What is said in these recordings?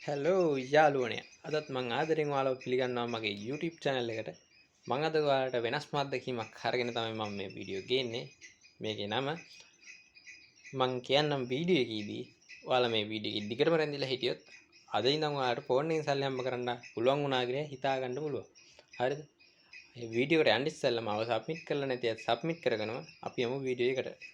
Hello යාළුවනේ, අදත් මං ආදරෙන් ඔයාලව පිළිගන්නවා මගේ YouTube channel එකට. මං අද ඔයාලට වෙනස්ම අත්දැකීමක් අරගෙන තමයි මම මේ වීඩියෝ ගේන්නේ. මේකේ නම මං කියන්නම් වීඩියෝ එකේදී. ඔයාලා මේ වීඩියෝ එකේ දිගටම රැඳිලා හිටියොත් අද ඉඳන් ඔයාලට ෆෝන් එකෙන් සල්ලි හම්බ කරන්න පුළුවන් වුණා කියලා හිතා ගන්න පුළුවන්. හරිද? මේ වීඩියෝ එකට යන්න ඉස්සෙල්ලාම මාව සබ්මිට් කරලා නැති අය සබ්මිට් කරගෙනම අපි යමු වීඩියෝ එකට.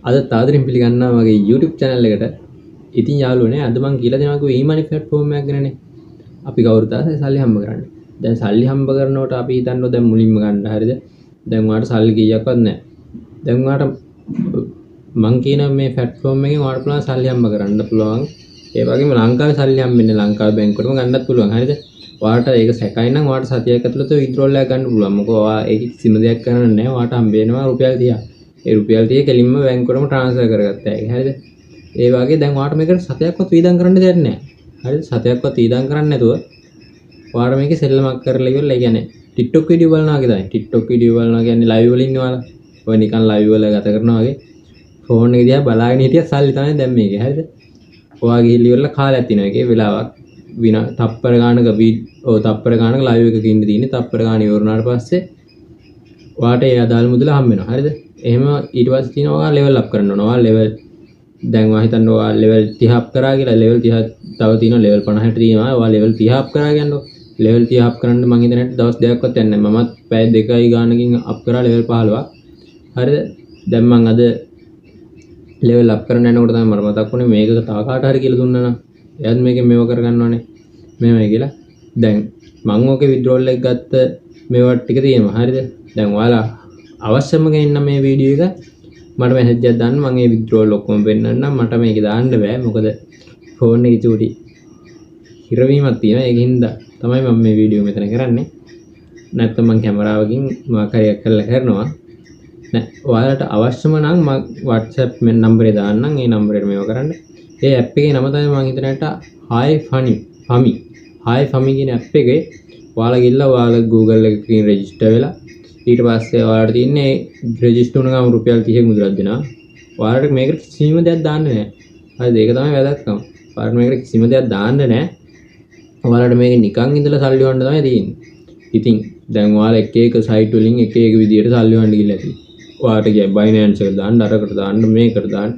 අදත් ආදරෙන් පිළිගන්නවා මගේ YouTube channel එකට. ඉතින් යාළුවනේ, අද මං කියලා දෙනවා කිව්වේ e-money platform එකක් ගැනනේ. අපි කවුරුත් ආසයි සල්ලි හම්බ කරන්න. දැන් සල්ලි හම්බ කරනකොට අපි හිතන්නේ දැන් මුලින්ම ගන්න, හරිද? දැන් ඔයාලට සල්ලි කීයක්වත් නැහැ. දැන් ඔයාලට මං කියන මේ platform එකෙන් ඔයාලට පුළුවන් සල්ලි හම්බ කරන්න පුළුවන්. ඒ වගේම ලංකාවේ සල්ලි හම්බෙන්නේ ලංකාවේ බැංකුවටම ගන්නත් පුළුවන්. හරිද? ඔයාලට ඒක සැකයි නම් ඔයාලට සතියක් ඇතුළත විත්ඩ්‍රෝල් එකක් ගන්න පුළුවන්. මොකද ඔයා ඒක කිසිම දෙයක් කරන්න නැහැ. ඔයාට හම්බ වෙනවා රුපියල් 30. ඒ රුපියල් 30 කෙලින්ම බැංකුවටම ට්‍රාන්ස්ෆර් කරගත්තා ඒක. හරිද? ඒ වගේ දැන් ඔයාට මේකට සතයක්වත් වීදම් කරන්න දෙයක් නැහැ. හරිද? සතයක්වත් වීදම් කරන්න නැතුව ඔයාට මේකේ සෙල්ලමක් කරලා ඉවරලා, ඒ කියන්නේ TikTok video බලනවා වගේ තමයි. TikTok video බලනවා කියන්නේ ලයිව් වල ඉන්නේ ඔයාලා. ඔය නිකන් ලයිව් වල ගත කරනවා වගේ ෆෝන් එක දිහා බලාගෙන හිටියත් සල්ලි තමයි දැන් මේකේ. හරිද? ඔයා ගිහිල්ලා ඉවරලා කාලයක් තියෙනවා ඒකේ වෙලාවක් විනා තප්පර ගානක ඔව් තප්පර ගානක ලයිව් එකක ඉන්න තියෙන්නේ. තප්පර ගාන ඉවර වුණාට පස්සේ ඔයාට ඒ අදාළ මුදල හම්බ වෙනවා. හරිද? එහෙම ඊට පස්සේ තියෙනවා ඔයා ලෙවල් අප් කරන්න ඕන. ඔයා ලෙවල් දැන් ඔයා හිතන්න ඔයා ලෙවල් 30 අප් කරා කියලා, ලෙවල් 30 තව තියෙනවා ලෙවල් 50ට තියෙනවා. ඔයා ලෙවල් 30 අප් කරා කියන්නකො. ලෙවල් 30 අප් කරන්න මං හිතන්නේ දවස් දෙකක්වත් යන්නේ නැහැ. මමත් පැය දෙකයි ගානකින් අප් කරා ලෙවල් 15ක්. හරිද? දැන් මං අද ලෙවල් අප් කරන්න යනකොට තමයි මට මතක් වුණේ මේක තව කාට හරි කියලා දුන්නා නම් එයාත් මේකෙන් මේව කරගන්නවනේ මෙහෙමයි කියලා. දැන් මං ඕකේ විත්ඩ්‍රෝල් එක ගත්ත මේවා ටික තියෙනවා. හරිද? දැන් ඔයාලා අවශ්‍යම කෙනෙක් නම් මේ වීඩියෝ එක මට මැසේජ් එකක් දාන්න, මං ඒ විත්ඩ්‍රෝල් ඔක්කොම පෙන්නන්නම්. මට මේක දාන්න බෑ, මොකද ෆෝන් එකේ චූටි හිරවීමක් තියෙනවා. ඒක හින්දා තමයි මම මේ වීඩියෝ මෙතන කරන්නේ. නැත්තම් මං කැමරාවකින් මොකක් හරි එකක් කරලා කරනවා. නෑ, ඔයාලට අවශ්‍යම නම් මං WhatsApp මේ නම්බරේ දාන්නම්. ඒ නම්බරේට මේව කරන්න. ඒ ඇප් එකේ නම තමයි මං හිතන හැට Hi Funny Fami, Hi Fami කියන ඇප් එකේ ඔයාලා ගිහිල්ලා ඔයාලා Google එකකින් රෙජිස්ටර් වෙලා ඊට පස්සේ ඔයාලට තියෙන්නේ රෙජිස්ටර් වුණ ගමන් රුපියල් 30ක මුදලක් දෙනවා. ඔයාලට මේකට කිසිම දෙයක් දාන්න නෑ. හරිද? ඒක තමයි වැදගත්කම. ඔයාලට මේකට කිසිම දෙයක් දාන්න නෑ. ඔයාලට මේක නිකන් ඉඳලා සල්ලි හොයන්න තමයි තියෙන්නේ. ඉතින් දැන් ඔයාලා එක එක සයිට් වලින් එක එක විදියට සල්ලි හොයන්න ගිහලා ඇති. ඔයාලට ගියා Binance එකට දාන්න, අරකට දාන්න, මේකට දාන්න.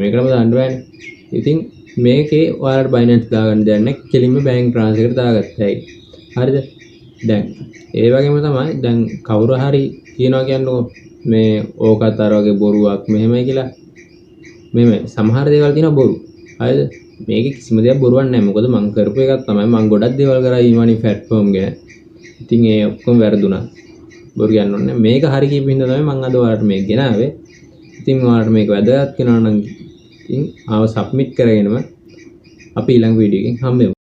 මේකටම දාන්න බෑනේ. ඉතින් මේකේ ඔයාලට Binance දාගන්න දෙයක් නෑ. කෙලින්ම බැංක් ට්‍රාන්ස්ෆර් එකට දාගත්තා හැකි. හරිද? දැන් ඒ වගේම තමයි දැන් කවුරු හරි කියනවා කියන්නකෝ මේ ඕකත් අර වගේ බොරුවක් මෙහෙමයි කියලා. මෙහෙමයි සමහර දේවල් තියෙනවා බොරු. හරිද? මේකේ කිසිම දෙයක් බොරුවක් නෑ. මොකද මං කරපු එකක් තමයි, මං ගොඩක් දේවල් කරා e-money platform ගැන. ඉතින් ඒ ඔක්කොම වැරදුනා. බොරු කියන්න ඕනේ නෑ. මේක හරි කියපු හින්දා තමයි මං අද ඔයාලට මේක ගෙනාවේ. ඉතින් ඔයාලට මේක වැදගත් වෙනවා නම් ඉතින් ආව සබ්මිට් කරගෙනම අපි ඊළඟ වීඩියෝ එකකින් හම්බෙමු.